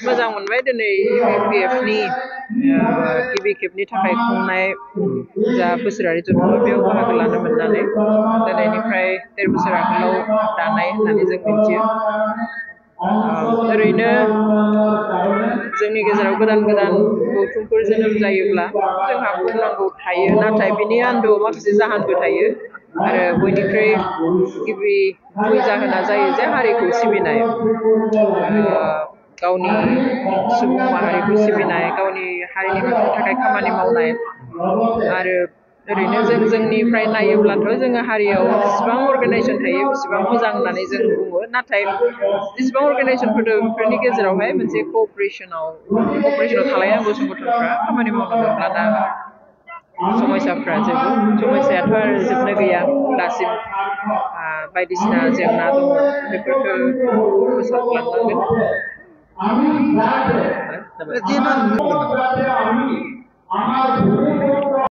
मोजां मोनबाय दिनै UPF नि गिबि खेबनि थाखाय खुंनाय जा बोसोरारि जथुम्मा बेयाव बाहागो लानो मोननानै दिनैनिफ्राय 13 बोसोर आगोलाव दानाय होननानै जों मिथियो। ओरैनो जोंनि गेजेराव गोदान गोदान गौथुमफोर जोनोम जायोब्ला जोंहा बुंनांगौ थायो, नाथाय बिनि आन्दोआव माखासे जाहोनबो थायो आरो बयनिख्रुइ गिबि गुबै जाहोना जायो जे हारिखौ सिबिनाय, गावनि सुबुं माहारिखौ सिबिनाय, गावनि हारिनि थाखाय खामानि मावनाय आरो ओरैनो जोंनिफ्राय नायोब्लाथ' जोङो हारियाव जेसेबां अर्गानाइजेसन थायो बेसेबां मोजां होननानै जों बुङो, नाथाय जेसेबां अर्गानाइजेसनफोर दं बेफोरनि गेजेरावहाय मोनसे क'अपारेसनाव थालायनांगौ संगठनफ्रा खामानि मावनांगौब्ला दा समयसाफ्रा समयसायाथ' आरो जोबनो गैया दासिम बायदिसिना जेंना दङ बेफोरखौ फोसाबलांनांगोन।